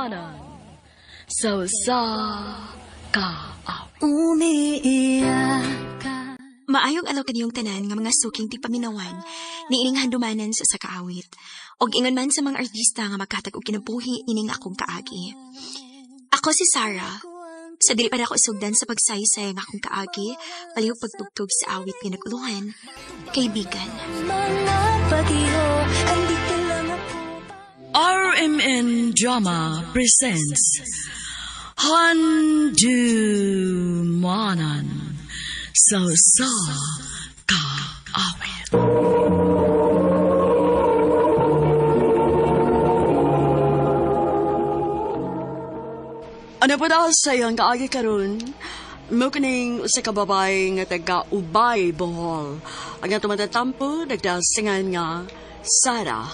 Handumanan sa usa ka awit. Umiiyak ka. Maayong alaw kaniyong tanan nga mga suking tigpaminawan ni ining handumanan sa usa ka awit. Og ingon man sa mga artista nga magkatag og kinabuhi ining akong kaagi. Ako si Sarah. Sa dili pa na ako sugdan sa pagsaysay ang akong kaagi, palihog pagtugtog sa awit nga naguluhan, Kaibigan. Mga bagyo, andito lang ako. RMN Drama presents Handumanan sa usa ka awit. Ano pa daw sa iyang kaagi karon? Mo kining usa ka babae nga taga Ubay, Bohol. Ang atong matatampo nagdasingan nga Sara.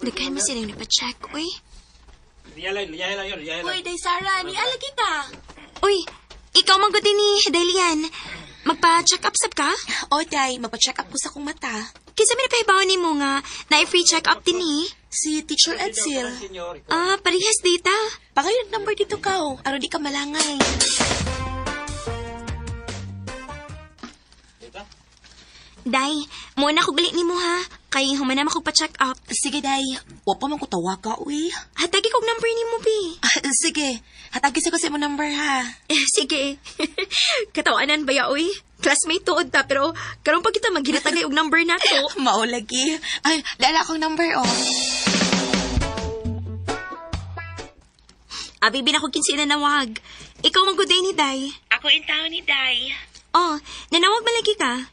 Daghan mo sila yung napacheck, uy. Uy, Day Sara, ni alagi ka. Uy, ikaw man gud ni Delian. Magpa-check up sab ka? O, Day, magpa-check up ko sa kong mata. Kinsa may napahibaw nimo nga na free check up din ni? Si Teacher Edsel. Ah, parehas data. Pakayon number dito ka, oh. Aron di ka malangay. Day, mo na ko gali nimo ha. Kay human na ko pa-check up. Sige, Day. Wa pa man ko tawaga, uy. Hatagi kog number nimo bi. Ah, sige, hatagi sa ko sa imong number, ha. Eh, sige. Katawanan ba ya, uy? Classmate tuod ta, pero karon pa kita maghinatagay og number nato. Mao lagi. Ay, dala akong number, oh. Abi, bin ako kinsi na nawag. Ikaw man gud ni Day. Ako in town ni Day. Oh, nanawag malagi ka.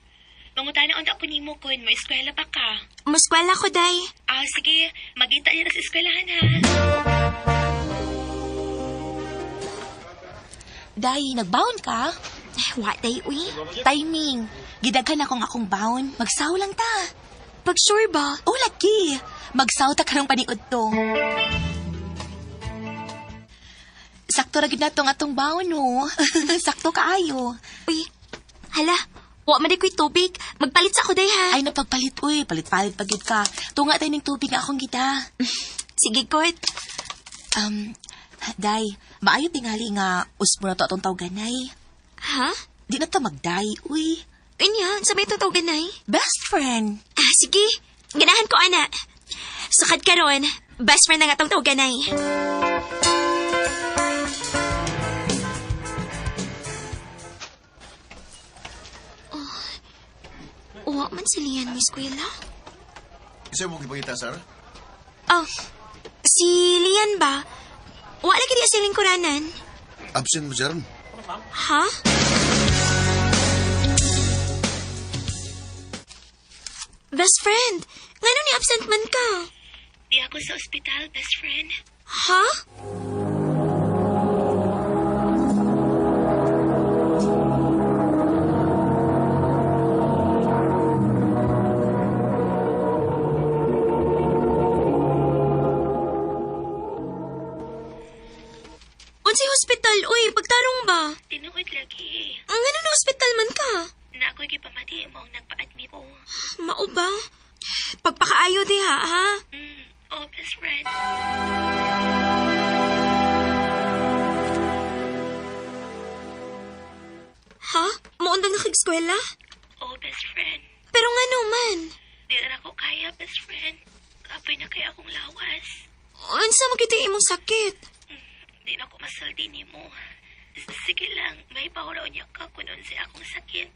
Mangutana unta ko nimo kun mo eskwela pa ka. Muskwela ko, Day. Ah, sige, magita niya sa eskwelahan ha. Day, nagbaon ka? Eh, wa, Day, uy. Timing. Gidaghan akong akong baon. Magsaw lang ta. Pag sure ba? Oh, lagi. Magsaw ta karong paniud to. Sakto ra gid natong atong baon no. Sakto kaayo. Uy, hala. Wa man di ko'y tubig. Magpalit sa ako, Day, ha? Ay napagpalit uy, palit-palit pag gid ka. Tunga tayo ning tubig nga akong gita. Sige, Kurt. Um, Day, maayo tingali nga usbo na to atong tawganay. Ha? Di na ta magday, uy. Unya, sabay itong tawagan, Nay. Best friend. Ah, sige. Ganahan ko, ana. Sukad karon, best friend na nga tong tawaganay. Oh, uwa man si Lian mo eskwela. Isa mo gipangita, sir? Oh, si Lian ba? Wa lagi diya sa lingkuranan. Absent mo, sir. Ha? Best friend, ngano ni absent man ka? Di ako sa ospital, best friend. Ha? Unsay hospital? Uy, pagtarong ba? Tinuod lagi. Ang ano na hospital man ka? Na ako'y gipamati mo ang nagpa-admit ko. Mao ba? Pagpakaayo diha, ha? Mm, oh, best friend. Ha? Muundang nakagskwela? Oh, best friend. Pero nga man. Di na ako kaya, best friend. Kapoy na kaya akong lawas. Unsa mo kita imong sakit? Di na ako masaldi ni mo. Sige lang, may pahuraw niya ka kung unsay akong sakit.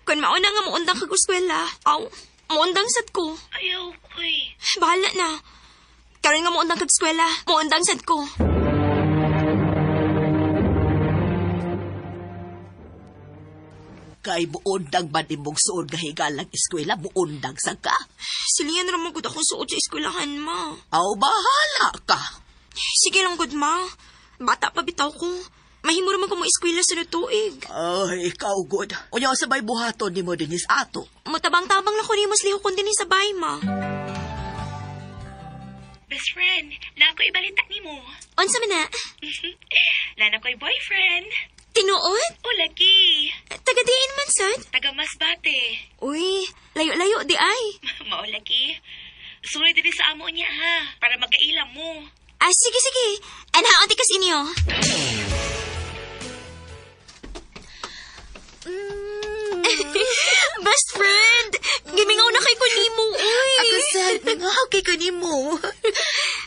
Kun mauna nga muundang kag eskwela, aw, muundang sad ko. Ayaw, koy. Bahala na. Karon nga muundang kag eskwela, muundang sad ko. Kay buundag ba ni mong suod nga higalang eskwela, buundag sa ka? Silian ra man gud akong suot sa eskwelahan, ma. Aw, bahala ka. Sige lang gud, ma. Bata pa bitaw ko. Mahimo ra man ko mo eskwela sa tuig. Ay, ikaw good. Unya sa may buhaton ni mo dinis ato. Mutabang-tabang na ko nimo sa lihok dinhi sa bay, ma. Best friend, na ako ibalita nimo. Unsa man na? Lana ko'y boyfriend. Tinuod? O lagi. Taga diin man sad? Taga Masbate. Uy, layo-layo di ay. Mao lagi. Sulod diri sa amo niya ha, para magkaila mo. Ah, sige, sige. Anhaon ti kas inyo. Best friend! Gimingaw na kay ko nimo, uy. Ako sad, mingaw kay ko nimo.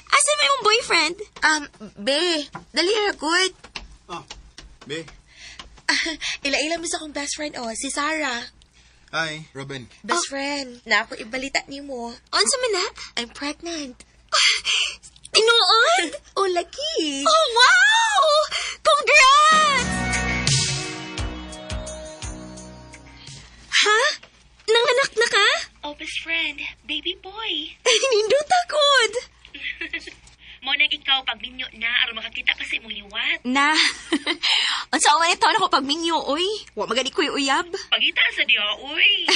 Asa may imong boyfriend? Be, dali ra good. Ah, be. Ila-ila mo sa akong best friend, oh, si Sarah. Hi, Robin. Best friend, na ako ibalita nimo. Unsa man na? I'm pregnant. Tinuod? Oh, lagi. Oh, wow! Congrats! Ha? Nanganak na ka? Oh, best friend, baby boy. Nindot akod. Mo nang ikaw pagminyo na aron makakita ka sa imong liwat. Na. Unsa man ito ako pagminyo, oy. Wa magani ko'y uyab. Pagita sa diha, uy.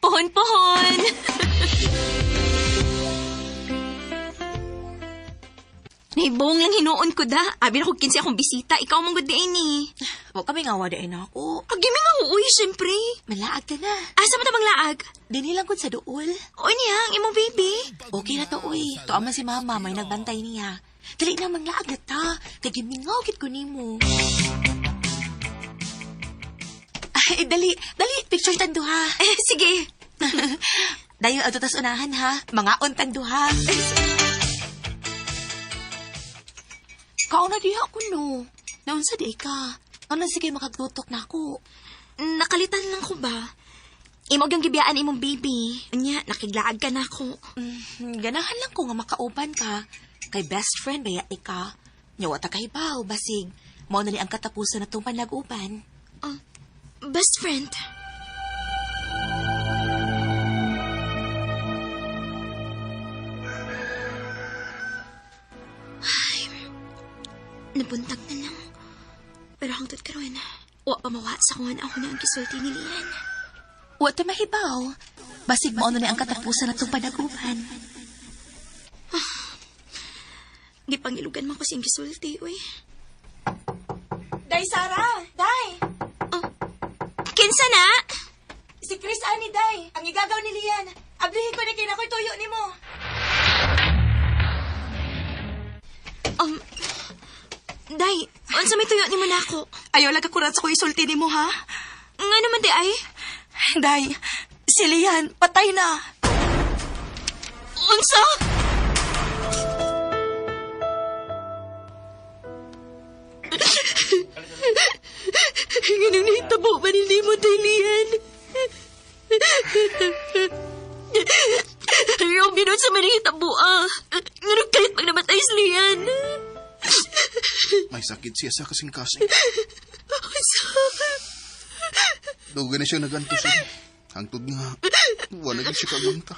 Pohon-pohon. Nahibong lang hinuon ko da. Abi na ko kinsi akong bisita. Ikaw mong good day ni. Wa kami nga wala na ako. Pag-giming ako, uy, syempre. Malaag ta na. Asa man tabang laag? Dini lang gud sa duol. Uy niya, ang imong baby. Okay na to, uy. Tuwa man si mama, may nagbantay niya. Dali na manglaag na ta. Kay gimingaw gid ko nimo. Ay, dali, dali, picture tan duha. Eh, sige. Dayon adto tas unahan ha. Mga untang duha. Kauna diha ko no. Naunsa di ka. Ano sige makaglutok na ako. Nakalitan lang ko ba? Imog yung gibiyaan imong baby. Unya, nakiglaag ka na ako. Ganahan lang ko nga makauban ka. Kay best friend baya ka. Nyawa ta kay baw, basig. Mao na ni ang katapusan na itong panag-uban. Best friend. Ay, nabuntag na lang. Pero hangtod karon, wa pa mawa sa kung ako na ang gisulti ni Lian. Wa ta mahibaw. Basig mao na ni ang katapusan na itong panag-uban. Gipangilugan man ko siyang gisulti, uy. Day, Sarah! Day! Kinsa na? Si Chris ani, Day! Ang igagaw ni Lian. Ablihin ko na kay nakoy tuyo nimo. Day, unsa may tuyo nimo nako? Ayaw lang kakurat sa ko isulti nimo, ha? Nga naman di ay? Day, si Lian, patay na. Unsa? Ganun nahitabo ba ni mo, Dalian? Robin, unsa man nahitabo ah? Ganun kalit pag namatay si Lian. May sakit siya sa kasing-kasing. Unsa? Dugay na siya naganto siya. Hangtod nga, wala na siya kaganta.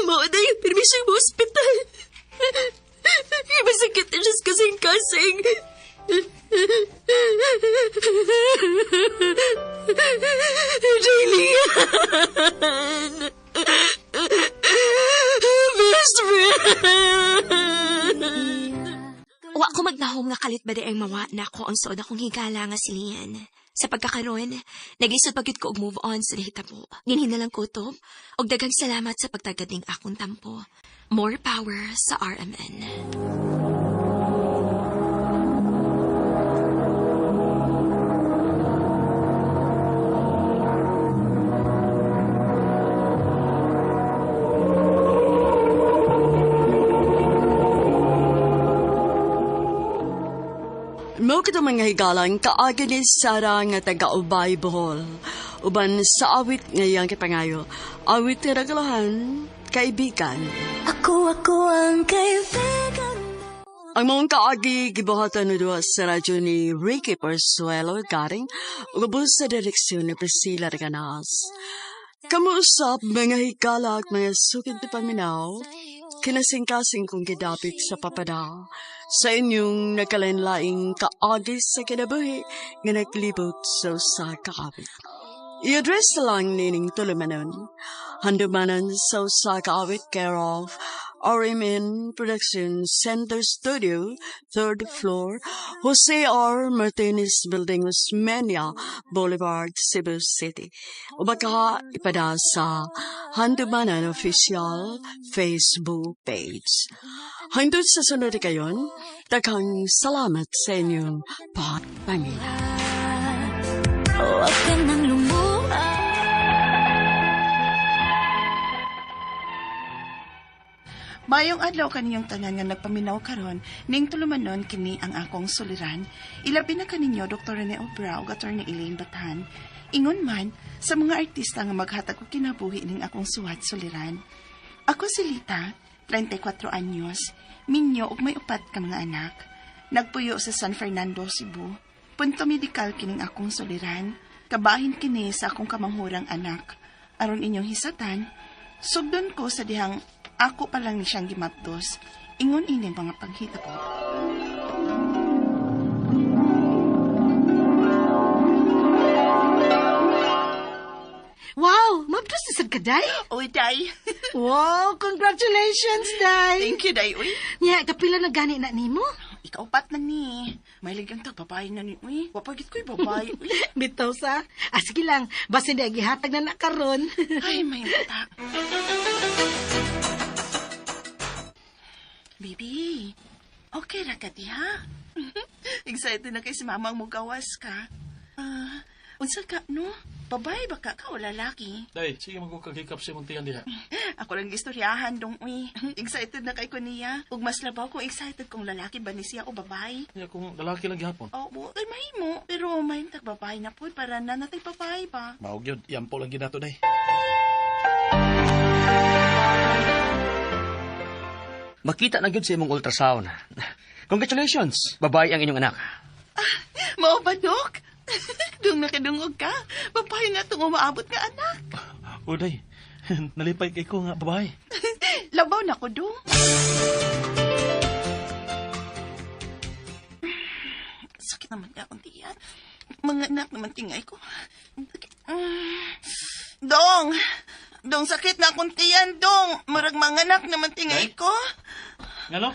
Mao na yung permisyon mo ospital. Masakit na siya sa kasing-kasing. Julian! Best friend! Wa ko magnahom nga kalit ba di ang mawa na ako ang suod akong higala nga si Lian. Sa pagkakaroon, naglisod pa gyud ko og move on sa nahitabo. Dinhi na lang kutob, og daghang salamat sa pagtagad ning akong tampo. More power sa RMN. Mo kita mga higalang kaagi ni Sara nga taga-Ubay, Bohol. Uban sa awit ngayang kipangayo. Awit nga nagalahan, kaibigan. Ako, ako ang kaibigan mo. Ang mga kaagi gibuhatan ni duha sa radyo ni Ricky Porsuelo Garing ug ubos sa direksyon ni Priscilla Reganas. Kamuusap mga higala at mga sukid na paminaw, kinasingkasing kong gidapit sa papada sa inyong nagkalainlaing kaagi sa kinabuhi nga naglibot sa usa ka awit. I-address na lang nining tulumanon. Handumanan sa usa ka awit care of RMN Production Center Studio, third floor, Jose R. Martinez Building, Osmeña Boulevard, Cebu City. O baka ipada sa Handumanan Official Facebook page. Hangtod sa sunod kayon, daghang salamat sa inyong pagpamilya. Huwag ka nang lumuha. Mayong adlaw kaniyong tanan nga nagpaminaw karon ning tulumanon kini ang akong suliran. Ilabi na kaninyo Dr. Rene Obra ug Attorney Elaine Batan. Ingon man sa mga artista nga maghatag og kinabuhi ning akong suwat suliran. Ako si Lita, 34 anyos, minyo ug may upat ka mga anak. Nagpuyo sa San Fernando, Cebu. Punto medikal kining akong suliran. Kabahin kini sa akong kamanghurang anak. Aron inyong hisatan, sugdon ko sa dihang ako pa lang ni siyang gimapdos. Ingon ini mga panghitabo. Wow, mabdos na sad ka, Day. Uy, Day. Wow, congratulations, Day. Thank you, Day. Uy, Nya, kapila na gani na nimo? ikaw pat na ni. May lagyan tag babae na ni. Uy, wapagit ko'y babae. Uy. Bitaw sa. Ah, sige lang, basin di gihatag na na karon. Ay, may mata. Baby, okay ra ka diha? Excited na kay si mama ang mugawas ka. Ah, unsa ka, no? Babae ba ka ka o lalaki? Day, sige magkakahikap sa imong tiyan diha. Ako lang gistoryahan dong, uy. Excited na kay ko niya. Ug mas labaw kung excited kung lalaki ba ni siya o babae. Nya kung lalaki lang gihapon. Oo, ay mahimo. Pero may tag babae na po para nanatay babae ba? Maog yun, yampo lang ginato, Day. Makita na gyud sa imong ultrasound. Congratulations, babae ang inyong anak. Mao ba, Dok? Dung nakadungog ka. Babae na itong umaabot nga anak. O, Day, nalipay kay ko nga babae. Labaw na ko, Dong. Sakit naman ka akong tiyan. Mga anak naman tingay ko. Dong! Dong, sakit na akong tiyan, Dong. Murag mga anak naman tingay ko. Ngano?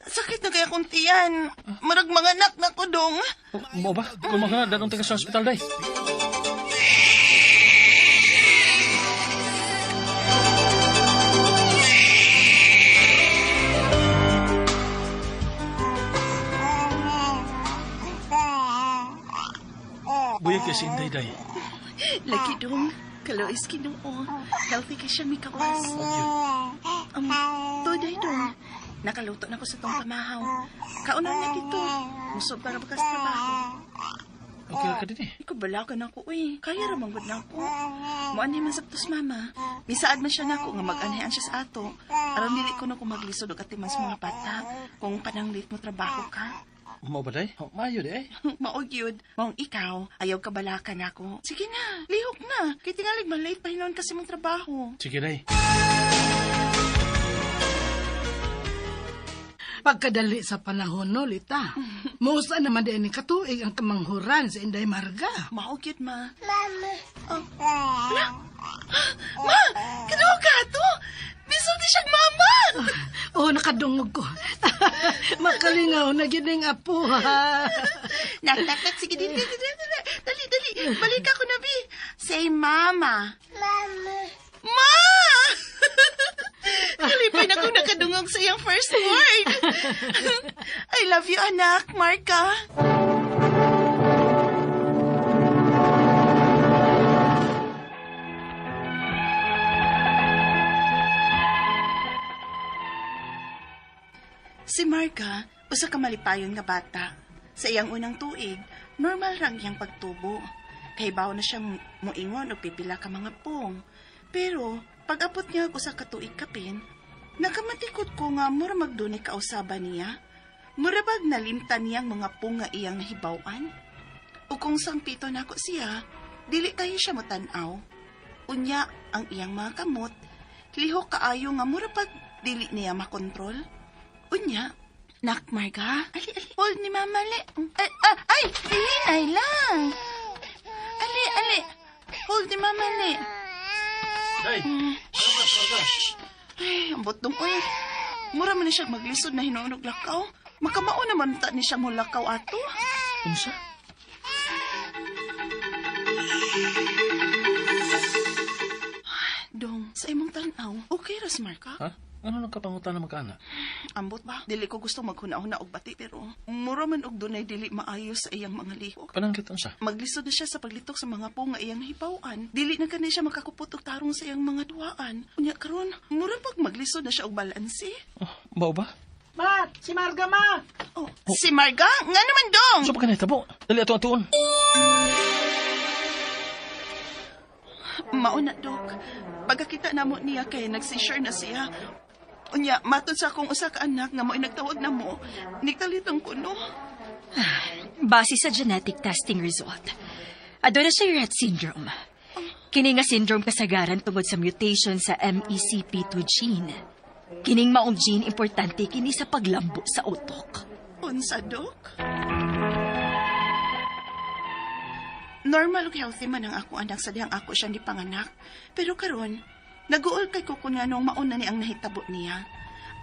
Sakit na kaya akong tiyan. Murag mga anak na ko, Dong. Mo ba? Kung mga dadong taga sa hospital, Day. Buyag kay si Inday, Day. Lagi, Dong. Kalois Ginoo. Healthy ka siya, mikawas. Today, Dong. Nakaluto na ko sa tong pamahaw. Kaunan na dito. Musog para bakas trabaho. Okay ra ka din eh. Ikaw bala ka na ako, uy. Kaya ra manggod na ako. Muanhi man sabtos, mama. Misaad man siya nako nga mag-anhian siya sa ato. Aron dili ko na ko maglisod og atiman sa mga bata kung pananglit mo trabaho ka. Mo ba, Day? Oh, maayo, Day. Maog yun. Maong ikaw, ayaw ka balakan ako. Sige na, lihok na. Kay tingalig malate pa hinon kasi mong trabaho. Sige, Day. Pagkadali sa panahon no, Lita. Muusa naman din ni katuig ang kamanghuran sa Inday Marga. Maog yun, ma. Mama. Oh. Ala? Ma! Kano ka to? Bisog di siyang mama! Oh, nakadungog ko. Makalingaw na gining apo, ha. Nak, nak, nak. Sige, dali, dali, dali, dali. Dali, dali. Balik ako na, Bi. Say, mama. Mama. Ma! Kalipay na kung nakadungog sa iyang first word. I love you, anak. Marka. Si Marga, usa ka malipayon nga bata. Sa iyang unang tuig, normal rang iyang pagtubo. Kahibaw na siyang muingon og pipila ka mga pong. Pero pag-abot niya og usa ka tuig kapin, nakamatikod ko nga mura magdunay kausaba niya. Mura bag nalimtan niyang mga pong nga iyang nahibaw-an. O kung sangpito nako siya, dili kayo siya motan-aw. Unya ang iyang mga kamot, lihok kaayo nga mura pag dili niya makontrol. Unya, nak Marga, ali ali, hold ni mama ali. Ay, ah, ay, ay lang. Ali ali, hold ni mama ali. Day! Ay, ambot dong, oy. Mura man ni siya maglisod na hinuon og lakaw. Makamao naman ta ni siya mo lakaw ato. Unsa? Dong, sa imong tan-aw, okay ra si Marka? Ha? Ano nang kapangutan na magkaanak? Ambot ba? Dili ko gusto maghuna-huna og bati pero mura man og dunay dili maayo sa iyang mga lihok. Pananggit unsa? Maglisod na siya sa paglitok sa mga po nga iyang hibaw-an. Dili na kani siya makakupot og tarong sa iyang mga duwaan. Unya karon, mura pag maglisod na siya og balanse. Oh, mao ba? Ma, si Marga, ma! Oh, si Marga? Nga naman dong! Unsa pa kanay tabo? Dali ato atuon. Mauna, Dok. Pagkakita namo niya kay nag-seizure na siya. Unya, matod sa akong usa ka anak nga mo'y nagtawag na mo. Nigtalitong kuno. Base sa genetic testing result, aduna siya Rett syndrome. Kini nga syndrome kasagaran tungod sa mutation sa MECP2 gene. Kining maong gene importante kini sa paglambo sa utok. Unsa, Dok? Normal ug healthy man ang akong anak sa dihang ako siya ni panganak. Pero karon, naguol kay ko kung anong mauna ni ang nahitabo niya.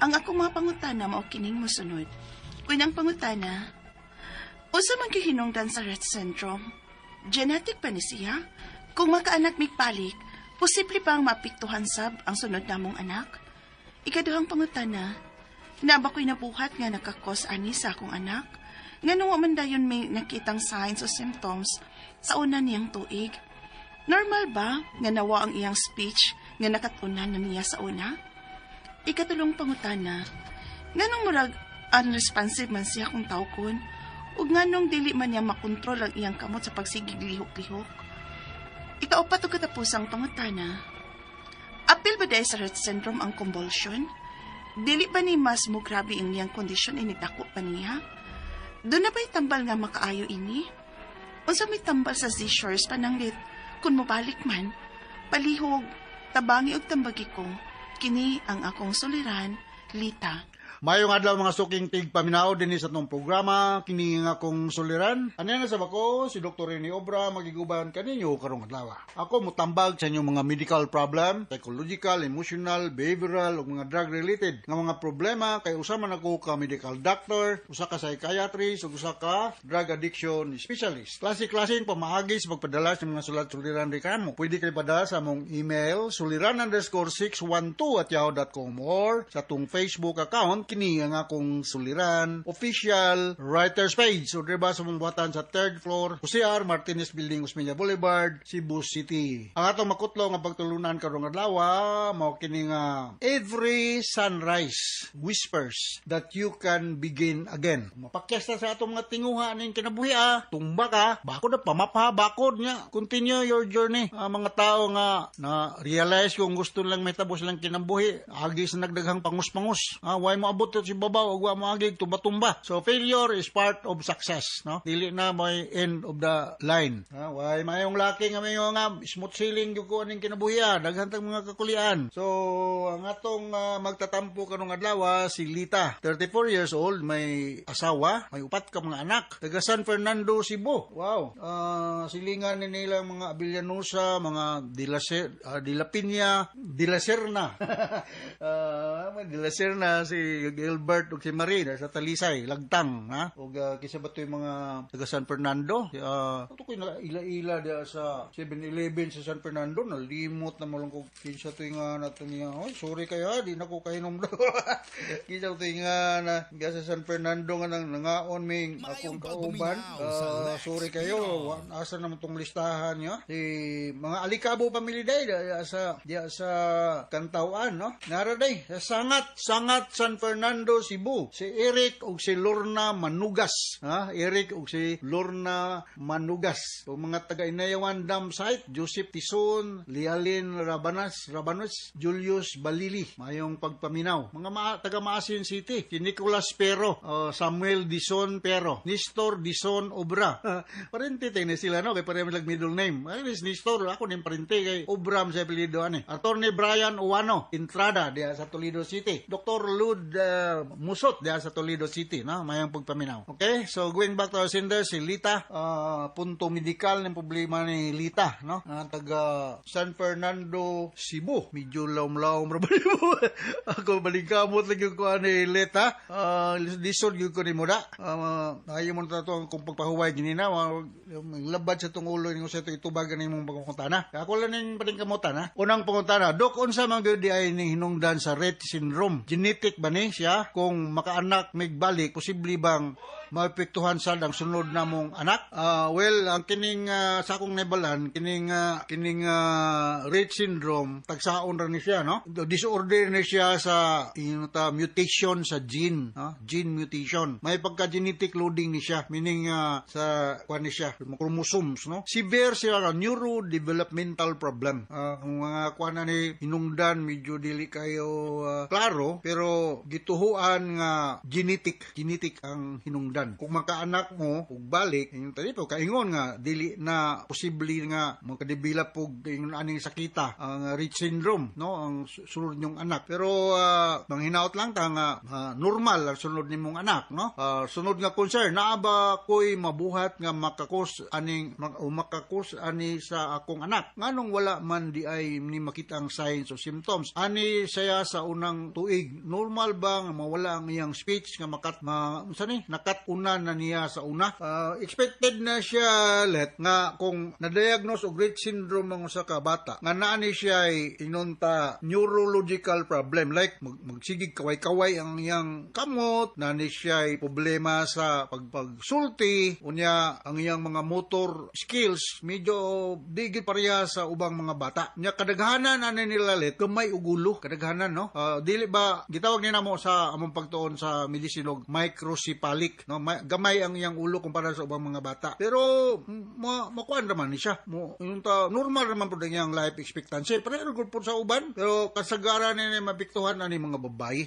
Ang akong mga pangutana mao kining mosunod. Unang pangutana, unsa man kay hinungdan sa Rett syndrome? Genetic pa ni siya? Kung makaanak migpalik, posible pa ang maapektuhan sab ang sunod namong anak? Ikaduhang pangutana, naa ba ko'y nabuhat nga nakakos ani sa akong anak? Nga wa man dayon may nakitang signs o symptoms sa una niyang tuig. Normal ba nga nawa ang iyang speech nga nakatunan na niya sa una? Ikatulong pangutana, nganong murag unresponsive man siya kung tawgon, ug nganong dili man niya makontrol ang iyang kamot sa pagsigig lihok-lihok? Ikaupat ug katapusang pangutana, apil ba diay sa Rett syndrome ang convulsion? Dili ba ni mas mo grabe ang iyang kondisyon inigdako pa niya? Duna ba'y tambal nga makaayo ini? Unsa may tambal sa seizures pananglit kung mobalik man, palihog, tabangi og tambagi ko, kini ang akong suliran, Lita. Mayong adlaw mga suking tigpaminaw dinhi sa atong programa kini nga akong suliran. Ano na sa bako si Dr. Rene Obra magiguban kaninyo karong adlaw. Ako motambag sa inyong mga medical problem, psychological, emotional, behavioral ug mga drug related nga mga problema kay usa man ako ka medical doctor, usa ka psychiatrist ug usa ka drug addiction specialist. Klase-klaseng pamaagi sa pagpadala sa mga sulat suliran di kamo. Pwede kayo padala sa among email suliran_612@yahoo.com or sa atong Facebook account kini ang akong suliran official writers page. So diba sa mong buhatan sa third floor, Jose R. Martinez Building, Osmeña Boulevard, Cebu City. Ang atong makutlo nga pagtulunan karong adlaw mao kini nga every sunrise whispers that you can begin again. Mapakyas ta sa atong mga tinguha ning kinabuhi ah. Tumba ka, bakod na pamapa, bakod nya. Continue your journey. Ang mga tao nga na realize kung gusto lang may tabos lang kinabuhi, agi sa nagdaghang pangus-pangus. Why mo abot si babaw ug wa mo agi tumba-tumba. So failure is part of success, no? Dili na may end of the line. Why mayong laki nga mayo nga smooth sailing gyud ko aning kinabuhi ah. Daghan tag mga kakulian. So ang atong magtatampo karong adlaw si Lita, 34 years old, may asawa, may upat ka mga anak, taga San Fernando, Cebu. Wow. Silingan ni nila mga Abellanosa, mga De La Piña, De La Serna. De La Serna si Gilbert ug si Marie sa Talisay, Lagtang, ha? Ug kisa ba to yung mga taga San Fernando? Ato ko ila-ila diya sa 7-Eleven sa San Fernando, nalimot na mo lang ko kinsa to nga nato niya. Oy, sorry kayo ha, di na ko kainom. Kinsa to nga na diya sa San Fernando nga nang nangaon ming akong kauban. Sorry kayo, asa naman tong listahan niyo? Si mga Alikabo family day diya sa Kantawan, no? Nara day sa Sangat, Sangat San Fernando, Cebu. Si Eric ug si Lorna Manugas, ha? Eric ug si Lorna Manugas. O mga taga Inayawan Dam Site, Joseph Tison, Lialin Rabanas, Rabanos, Julius Balili. Mayong pagpaminaw. Mga taga Maasin City, si Nicolas Pero, Samuel Dison Pero, Nestor Dison Obra. Parente tayo na sila, no? Kay pareho lang middle name. Ay, is Nestor, ako ning parente kay Obram sa apelyido ani. Attorney Brian Uwano, Entrada diya sa Toledo City. Dr. Lud Musot diha sa Toledo City, no? Mayang pagpaminaw. Okay, so going back to our sender, si Lita, punto medikal ng problema ni Lita, no? Taga San Fernando, Cebu. Medyo laom-laom ra ba nimo? Ako balingkamot lagi ko ani Lita. Lisod gyud ko nimo da. Ayaw mo na to ang kung pagpahuway ginina, labad sa tong ulo ninyo sa ito itubag ni imong pangungutana. Ako lang ning paningkamutan ha. Unang pangutana, Dok, unsa man gyud di ay ning hinungdan sa Rett syndrome? Genetic ba ni siya? Kung makaanak migbalik, posible bang maepektuhan sad ang sunod namong anak? Well, ang kining sa akong nahibalan, kining Rett syndrome, tagsaon ra ni siya, no? Disorder ni siya sa inta mutation sa gene, no? Gene mutation. May pagka-genetic loading ni siya, meaning sa kuan ni siya, mga chromosomes, no? Severe siya nga neurodevelopmental problem. Ang mga kuan na ni hinungdan medyo dili kayo klaro, pero gituhuan nga genetic ang hinungdan. Kung makaanak mo ug balik ingon tani po kaingon nga dili na posible nga makadevelop og ingon aning sakita ang Rett syndrome, no, ang sunod niyong anak, pero manghinaot lang ta nga normal ang sunod nimong anak, no? Sunod nga concern, naa ba koy mabuhat nga maka-cause aning o maka-cause ani sa akong anak? Nganong wala man di ay ni makita ang signs o symptoms ani saya sa unang tuig? Normal ba nga mawala ang iyang speech nga makat ma unsa ni nakat-unan na niya sa una? Expected na siya let nga kung na-diagnose og Rett syndrome ang usa ka bata nga naa ni siya ay inunta neurological problem, like magsigig kaway-kaway ang iyang kamot, naa ni siya ay problema sa pagsulti, unya ang iyang mga motor skills medyo di gid pareha sa ubang mga bata. Nya kadaghanan ani nila let gamay og ulo, kadaghanan, no? Dili ba gitawag ni namo sa among pagtuon sa medisina og microcephalic, no? Gamay ang iyang ulo kumpara sa ubang mga bata, pero makuan raman ni siya mo yung ta normal raman pud ang iyang life expectancy, pero good pud sa uban, pero kasagaran ni mapiktuhan ani mga babae.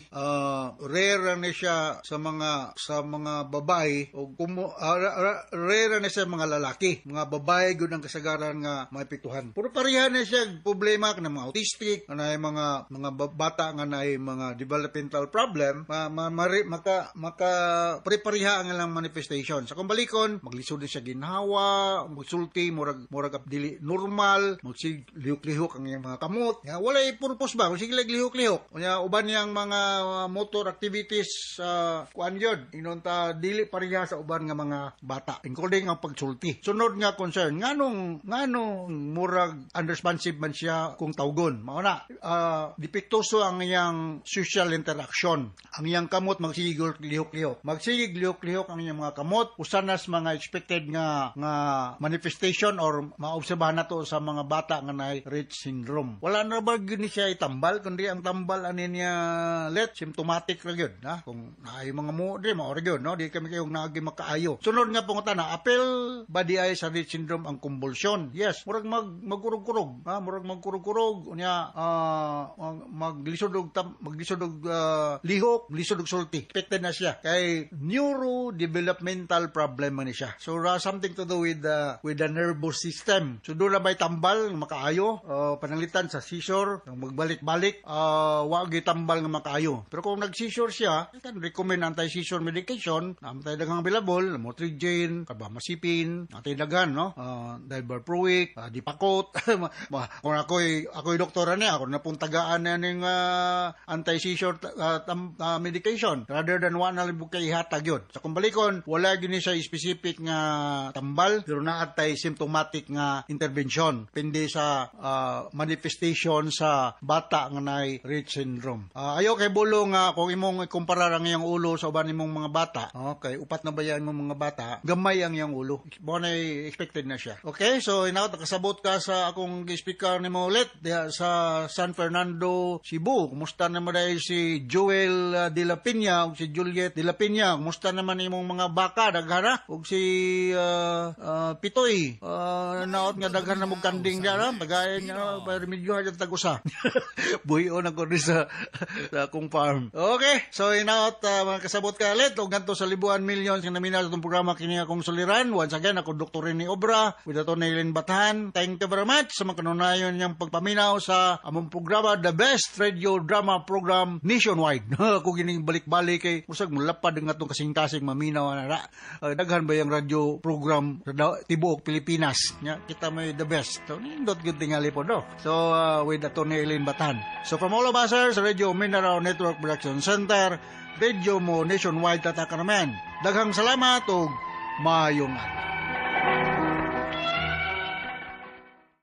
Rare ni siya sa mga babae o kumo, rare ni siya mga lalaki. Mga babae gud ang kasagaran nga maepektuhan, pero pareha ni siya problema ng mga autistic nga naay mga bata nga naay mga developmental problem, ma, ma, mari- maka maka pare-pareha ang ilang manifestation. Sa kung balikon, maglisod ni siya ginhawa, magsulti murag dili normal, magsig lihok-lihok ang iyang mga kamot. Ya, walay purpose ba kung sige lang lihok-lihok. Unya uban niyang mga motor activities sa kuan yun, inon ta dili pareha sa uban nga mga bata, including ang pagsulti. Sunod nga concern, nganong murag unresponsive man siya kung tawgon? Mao na depektuso ang iyang social interaction. Ang iyang kamot magsigig lihok-lihok, magsigig lihok-lihok ang iyang mga kamot, usa na sa mga expected nga manifestation or maobserbahan nato sa mga bata nga naay Rett syndrome. Wala na ba gyud ni siya itambal, kundi ang tambal ani niya let symptomatic ra gyud, ha? Kung naay mga mo di mao ra gyud, no? Di kami kayong naagi makaayo. Sunod nga pangutana, apil ba di ay sa Rett syndrome ang convulsion? Yes, murag magkurog-kurog, ha? Murag magkurog-kurog, unya maglisod og lihok, lisod og sulti. Expected na siya kay neurodevelopmental problem man ni siya. So something to do with the nervous system. So doon na ba'y tambal nga makaayo? Pananglitan sa seizure, ang magbalik-balik, wa gyud tambal nga makaayo. Pero kung nag-seizure siya, you can recommend anti-seizure medication, naa tay daghang available, lamotrigine, carbamazepine, naa tay daghan, no? Divalproex, Depakote. Kung ako'y doktora niya, ako na pong tagaan na ning anti-seizure medication rather than wa na lang kay ihatag yun. Sa kung balikon, wala gyud ni siya specific nga tambal, pero naa tay symptomatic nga intervention pindi sa manifestation sa bata nga naay Rett syndrome. Ayaw kay bulo nga kung imong ikumpara ang iyang ulo sa uban nimong mga bata, okay, upat na ba yan imong mga bata, gamay ang iyang ulo. Mo na expected na siya. Okay, so inaw nakasabot ka sa akong speaker nimo ulit diha sa San Fernando, Cebu. Kumusta naman dahil si Joel de la Peña ug si Juliet de la Peña? Kumusta naman imong mga baka, daghana? Ug si Pitoy. Naot nga daghan na mo kanding diha ra, tagay nga para remedyo ha tag-usa. Buhion ako rin sa akong farm. Okay, so inaot mga kasabot ka ulit ug ngadto sa libuan millions nga naminaw sa atong programa kini akong suliran. Once again, ako Dr. Rene Obra with Atty. Eileen Batahan. Thank you very much sa mga kanunayon niyang pagpaminaw sa among programa, the best radio drama program nationwide. Nationwide. Ako gining balik-balik kay usag mulapad ang atong kasing-kasing maminaw na ra. Daghan ba yung radyo program sa tibuok Pilipinas? Nya kita may the best. So nindot gyud tingali po, no. So with Attorney Elaine Batan. So from all of us here sa Radio Mindanao Network Production Center, Radio mo nationwide, tataka naman. Daghang salamat ug maayong adlaw.